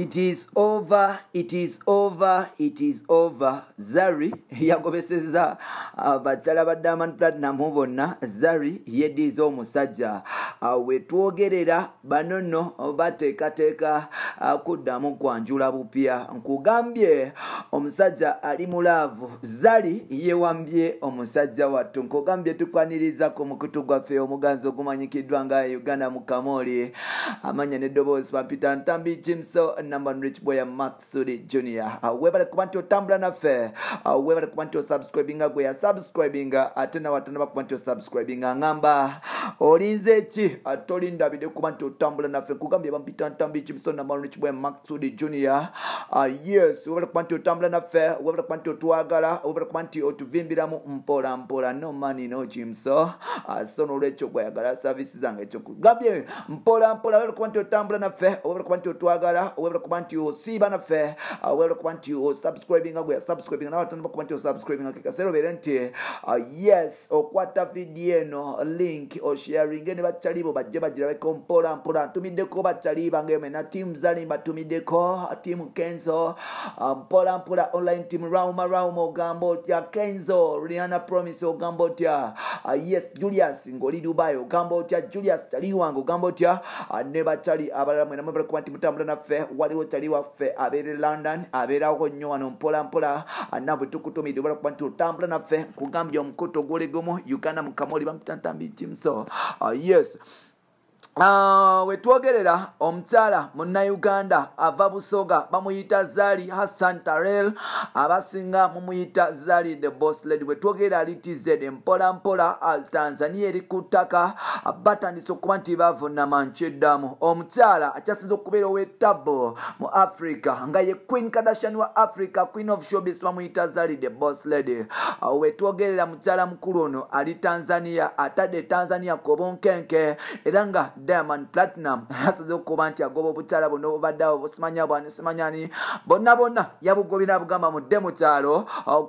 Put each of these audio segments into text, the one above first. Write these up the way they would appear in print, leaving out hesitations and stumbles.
It is over, it is over, it is over. Zari yagobesezza bakyala ba Diamond Platnumz bonna. Zari yeddiza omusajja. Wetwogerera bano nno bateekateeka kuddamu kwanjula bupya. Nkugambye omusajja ali mu love. Zari yewambye omusajja wattu. Nkugambye tukwaniriza ku mukutu gwaffe omuganzi ogumanyikiddwa nga Uganda mu Kamoli. Amanya n'eddoboozi bampita Ntambi Jimso, number rich boy Maxudi Junior. Webale kuba nti otambula naffe, webale kuba nti osubscribinga, gwe yasubscribinga ate nawe atanaba kuba nti osubscribinga, ngamba olinze ki? Tolindabidde kuba nti otambula naffe. Nkugambye bampita Ntambi Jimso, number rich boy Maxudi Junior. Yes, webale kuba nti otambula naffe, webale kuba nti otwagala, webale kuba nti otuvimbiramu mpola mpola. No money no Jimso. So nolwekyo gweyagala service zange ekyo nkugambye mpola mpola. Webale kuba nti otambula naffe, webale kuba nti otwagala, webale kuba nti osiiba naffe, webale kuba nti osubscribinga, gwe subscribinga nawe atanaba kuba nti osubscribinga, kekaseera obeere nti yes, okwata vidiyo eno link osharinge ne bakyalibo bajje bagirabeko mpola mpola. Ntumiddeko bakyali bange mena team Zari, mbatumiddeko team Kenzo, mpola mpola online team Rauma Rauma ogamba otya? Kenzo Rihanna Promise ogamba otya? Yes, Julius ng'oli Dubai ogamba otya? Julius kyali wange ogamba otya? Ne bakyali abalala mwena mwebale kuba nti mutambula naffe. Waliwo kyali waffe abeera London, abeerako nnyo wano mpola mpola, nabwe tukutumidde obala kuba nti otambula naffe. Nkugambye omukutu oguli gumu Uganda mu Kamoli, bampita Ntambi Jimso. Yes. Wetwogerera omukyala munnayuganda ava Busoga bamuyita Zari Hassan Tarel, abasinga mumuyita Zari the Boss Lady. Wetwogerera ali TZ mpola mpola, Tanzania eri ku ttaka, batandise okuba nti bavunama. Nkyeddamu, omukyala akyasinze okubeera ow'ettabbo mu Africa nga ye Queen Kardashian wa Africa, Queen of Showbiz, bamuyita Zari the Boss Lady. Wetwogerera mukyala mukulu ono ali Tanzania, atadde Tanzania ku bunkenke, era nga Diamond Platnumz asaze okuba nti agoba obukyala buno obubaddeawo busimanya bwani simanyani bonna bonna, yabugobye n'abugamba mudde mu kyalo,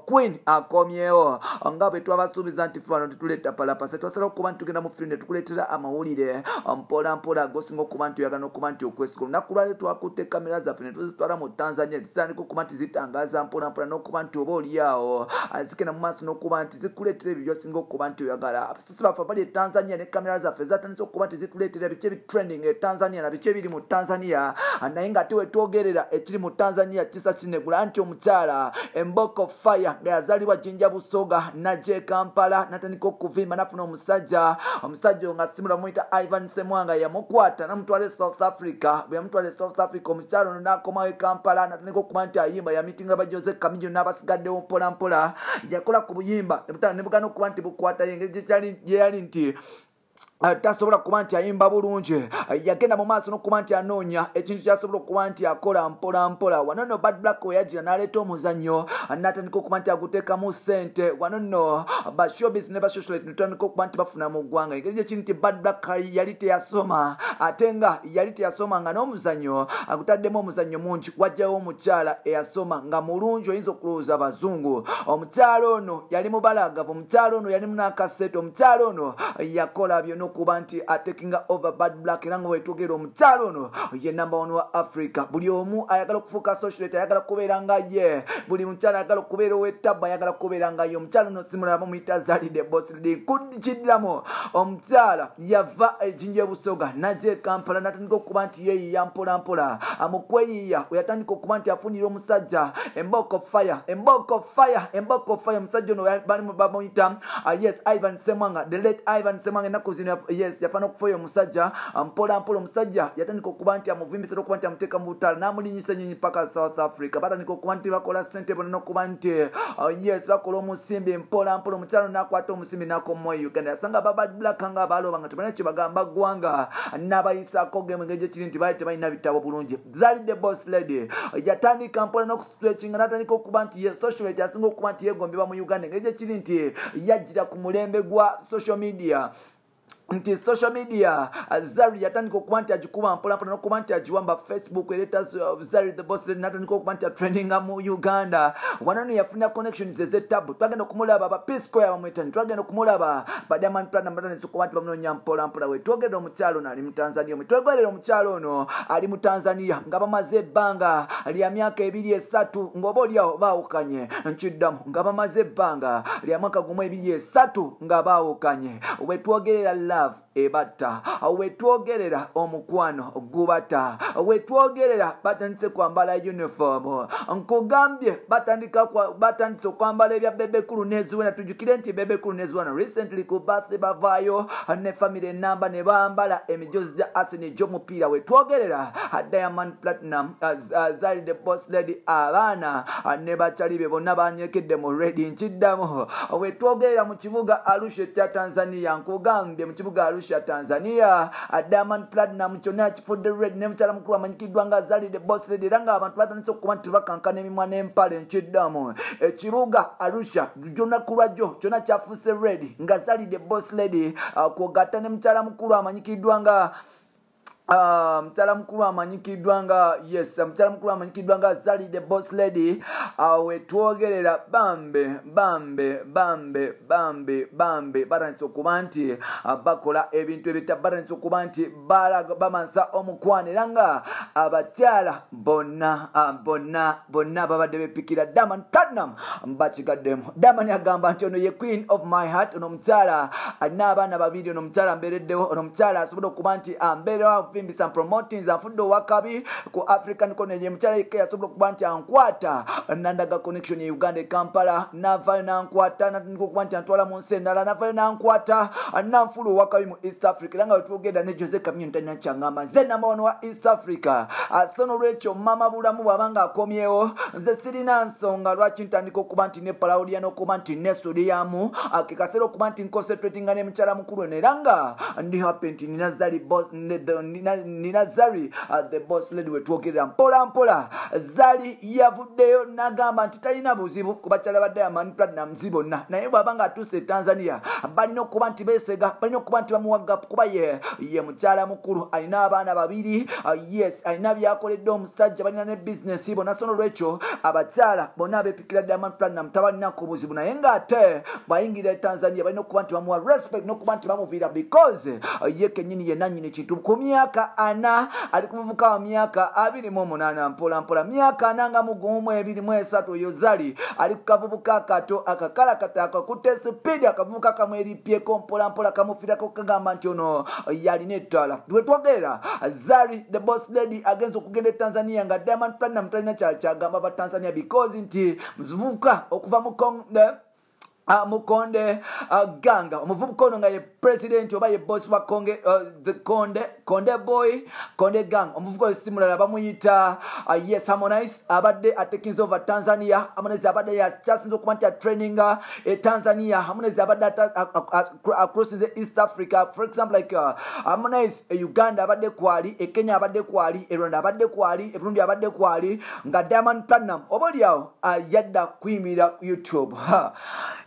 Queen akomyewo. Nga bwe twabasuubiza nti fano tetuleeta palapasa, twasala okuba nti tugenda mu firimu ne tukuleetera amawulire mpola mpola gosinga okuba nti oyagala n'okuba nti okwesiga. Olunaku lwali twakutte kamera zaffe ne tuzitwala mu Tanzania, zitandika okuba nti zitangaza mpola mpola n'okuba nti oba oliawo zigenda mu maaso n'okuba nti zikuleetera ebyo by'osinga okuba nti oyagala. Sisi baffe abali e Tanzania ne kamera zaffe zatandise okuba nti zituleetera biki ebitrending e Tanzania na biki ebiri mu Tanzania, naye nga ate wetwogerera ekiri mu Tanzania kisa kinegula nti omukyala Emboko Fire nga yazaalibwa Jinja Busoga najja e Kampala natandika okuvimba nafuna omusajja, omusajja nga simula muyita Ivan Semwanga, yamukwata namutwala e South Africa. Bwe yamutwala e South Africa, omukyala ono n'akomawo e Kampala natandika okuba nti ayimba, yamitinga ba Jose Chameleone n'abasigaddewo mpola mpola. Yakola ku buyimba ne bugana okuba nti bukwatayo engeri gye yali nti tasobola kuba nti ayimba bulungi. Yagenda mu maaso n'okuba nti anoonya ekintu kyasobola okuba nti akola mpola mpola. Wano nno Bad Black we yagira n'aleeta omuzannyo n'atandika okuba nti aguteekamu ssente. Wano nno bashowbiz ne basocialite netutandika okuba nti bafuna mu ggwanga engeri gyekiri nti Bad Black yali teyasoma, ate nga yali teyasoma nga n'omuzannyo agutaddemu omuzannyo mungi. Wajjawo omukyala eyasoma nga mulungi, oyinza okulowooza bazungu. Omukyala ono yali mubalagavu, omukyala ono yali munakasete, omukyala ono yakola byonna okuba nti atakinga over Bad Black, era nga wetwogera omukyala ono ye number one wa Africa. Buli omu ayagala okufuuka socialite ayagala kubeera nga ye, buli mukyala ayagala okubeera ow'ettabba ayagala kubeera nga ye. Omukyala ono simulala, bamuyita Zari the Boss Lady. Kiddiramu, omukyala yava ejinja ebusoga najja e Kampala natandika okuba nti yeeyiya mpola mpola. Mu kweyiya we yatandika okuba nti afunira omusajja Emboko Fire, Emboko Fire, Emboko Fire. Omusajja ono bamuyita yes, Ivan Semwanga, the late Ivan Semwanga. Ennaku zino yes, yafaana okufa oyo omusajja. Mpola mpola omusajja yatandika okuba nti amuvimbisa n'okuba nti amuteeka mu butaala n'amulinyisa ennyonyi paka South Africa. Batandika okuba nti bakola ssente bonna n'okuba nti yes, bakola omusimbi mpola mpola. Omukyalo n'akwata omusimbi n'akomawo e Uganda, yasanga ba Bad Black nga baloba nga tebalina kye bagamba ggwanga, n'abayisaako gemu engeri gyekiri nti baali tebalina bitabo bulungi. Zari the Boss Lady yatandika mpola n'okustretchinga n'atandika okuba nti ye socialite asinga okuba nti yeegombebwa mu Uganda, engeri gyekiri nti yajjira ku mulembe gwa social media. Nti social media, Zari yatandika okuba nti agikuba mpolampola n'okuba nti agiwamba. Facebook ereeta Zari the Boss Lady, natandika okuba nti atrendinga mu Uganda. Wano yafuna connections ez'ettabu. Twagenda okumulaba ba Pisco yabamwetani, twagenda okumulaba ba Diamond Platnumz batandise okuba nti bamunoonya mpolampola. Wetwogerera, omukyalo ono ali mu Tanzania. Wetwogerera, omukyalo ono ali mu Tanzania nga bamaze ebbanga lya myaka 2, 3 ng'oba oliawo baawukanye. Nkiddamu, nga bamaze ebbanga lya mwaka 1, 2, 3 nga baawukanye. Wetwogerera, love ebatta. Wetwogerera, omukwano gubatta. Wetwogerera, batandise kwambala uniform. Nkugambye, batandise okwambala ebya Bebe Cool ne Zuena. Tujjukire nti Bebe Cool ne Zuena recently ku birthday bavaayo ne family enamba ne bambala emijozi gya Arsenal egy'omupiira. Wetwogerera, Diamond Platnumz, Zari the Boss Lady, abaana ne bakyali be bonna banyekedde mu red. Nkiddamu, wetwogerera, mu kibuga Arusha ekya Tanzania. Nkugambye, mu kibuga Arusha, Tanzania, Diamond Platnumz kyonna kifudde red ne mukyala mukulu amanyikiddwa nga Zari the Boss Lady, era ng'abantu batandise okuba nti bakankana emimwa n'empale. Nkiddamu, ekibuga Arusha gyonna lwajjo kyonna kyafuuse red nga Zari the Boss Lady kwogatta ne mukyala mukulu amanyikiddwa nga mukyala mukulu amanyikiddwa nga, yes, mukyala mukulu amanyikiddwa nga Zari the Boss Lady. Wetwogerera, bambe bambe bambe bambe bambe batandise okuba nti bakola ebintu ebita, batandise okuba nti bamansa omukwano, era nga abakyala bonna bonna bonna babadde bepikira Diamond Platnumz bakigaddemu. Diamond agamba nti ono ye queen of my heart, ono omukyala alina abaana babiri, ono omukyala mbeereddewo, ono omukyala asobola okuba nti ambeerewo, anvimbisa, promoting, anfudde owakabi ku African continent. Ye mukyala yekka yasobola okuba nti ankwata nandaga connection ye Uganda e Kampala, navayo nankwata natandika okuba nti antwala mu nsi endala, navayo nankwata nanfula owakabi mu East Africa. Era nga wetwogenda ne Jose Chameleone talina kyangamba, nze number one wa East Africa. So nolwekyo mama bulamu bw'aba nga akomyewo, nze sirina nsonga lwaki ntandika okuba nti ne palawulya n'okuba nti nesuliyamu. Ke kaseera okuba nti nconcentratinga ne mukyala mukulu eno, era nga ndi happy nti nina Zari boss, nina Zari the Boss Lady. Wetwogerera, mpola mpola Zari yavuddeyo n'agamba nti talina buzibu ku bakyala ba Diamond Platnumz bonna, naye bw'aba nga atuuse e Tanzania balina okuba nti beesega, balina okuba nti bamuwa gap, kuba ye ye mukyala mukulu, alina abaana babiri, yes, alina byakoledde omusajja, balina ne bizinesi bonna. So nolwekyo abakyala bonna abeepikira Diamond Platnumz tabalinako buzibu, naye ng'ate bw'ayingira e Tanzania balina okuba nti bamuwa respect n'okuba nti bamuviira, because ye kennyini ye nannyini kintu. Ku myaka 40, ali ku muvuka wa myaka 28, mpola mpola myaka 40 nga mugumu 23, oyo Zari ali ku kavubuka akato akakalakata akakutte sipiidi, akavubuka kamweripyeko mpola mpola kamufiirako, kagamba nti ono yalina ettala. Wetwogerera, Zari the Boss Lady agenza okugenda e Tanzania nga Diamond Platnumz talina kyagamba ba Tanzania, because nti muvubuka okuva mu Mukonde ganga, omuvubuka ono nga ye president oba ye boss wa Konge, the Konde Boy, Konde Gang. Omuvubuka oyo si mulala, bamuyita yes, Harmonize abadde atakinze over Tanzania. Harmonize abadde yakyasinza okuba nti atraininga e Tanzania. Harmonize abadde across the East Africa, for example like Harmonize e Uganda abadde kwali, e Kenya abadde kwali, e Rwanda abadde kwali, e Burundi abadde kwali, nga Diamond Platnumz oba oliawo yadda kuyimirira YouTube.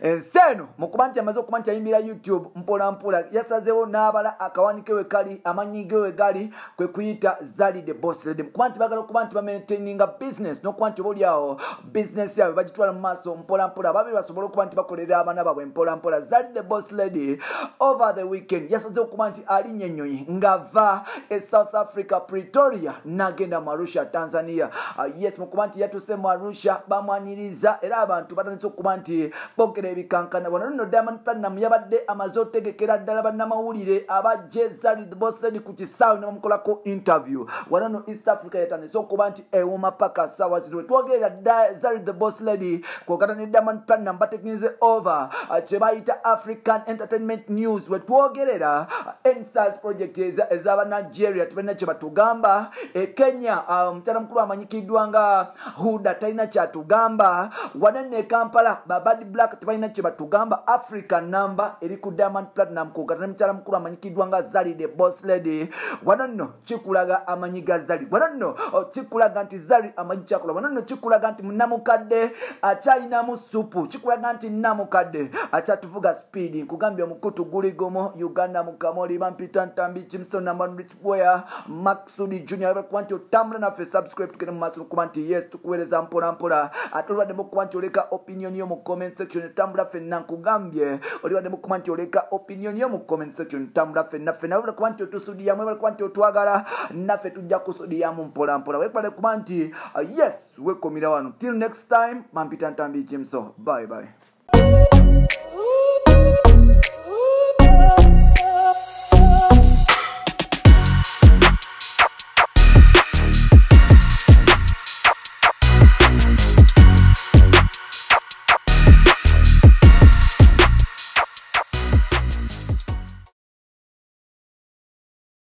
Ensi eno mukuba nti amaze okuba nti ayimbira YouTube mpola mpola, yasazeewo n'abala akawanike we kali, amanyi ge we gali, kwe kuyita Zari the Boss Lady, kuba nti bagala okuba nti bamaintaininga business n'okuba nti oba oliawo business yaabwe bagitwala mu maaso mpola mpola, babiri basobole okuba nti bakolera abaana baabwe mpola mpola. Zari the Boss Lady over the weekend yasazeewo okuba nti alinnya ennyonyi ng'ava e South Africa, Pretoria, n'agenda mu Arusha, Tanzania. Yes, mukuba nti yatuuse mu Arusha bamwaniriza, era abantu batandise okuba nti bogera ebikankana. Wano nno Diamond Platnumz yabadde amaze otegekera ddala bannamawulire abajje Zari the Boss Lady ku kisaawe ne bamukolako interview. Wano nno East Africa yatandise okuba nti ewuma paka saawa zino wetwogerera. Zari the Boss Lady kwogata ne Diamond Platnumz batekinze over kye bayita African Entertainment News. Wetwogerera, EndSARS project ez'aba Nigeria tebalina kye batugamba. E Kenya, omukyala mukulu amanyikiddwa nga Huda talina kyatugamba. Wanene e Kampala ba Bad Black tebalina. Tebalina kye batugamba. Africa number eri ku Diamond Platinum kugata ne mukyala mukulu amanyikiddwa nga Zari the Boss Lady. Wano nno kikulaga amanyi ga Zari, wano nno kikulaga nti Zari amanyi kyakola, wano nno kikulaga nti munamukadde akyalinamu supu, kikulaga nti namukadde akyatuvuga speed. Nkugambye omukutu guli gumu Uganda mukamoli bampita Ntambi Jimson number rich boy Maxudi Junior. Kuba nti otambula naffe, subscribe, tugende mu maaso kuba nti yes tukuweereza mpola mpola. Ate olibaddemu okuba nti oleka opinion yo mu comment section, tambula ffenna. Nkugambye olibaddemu okuba nti oleka opinion yo mu comment section, tambula ffenna ffenna. Webale kuba nti otusudiyamu, webale kuba nti otwagala, naffe tujja kusudiyamu mpola mpola. Webale kuba nti yes wekomira wano. Till next time, bampita Ntambi Jimson, bye bye.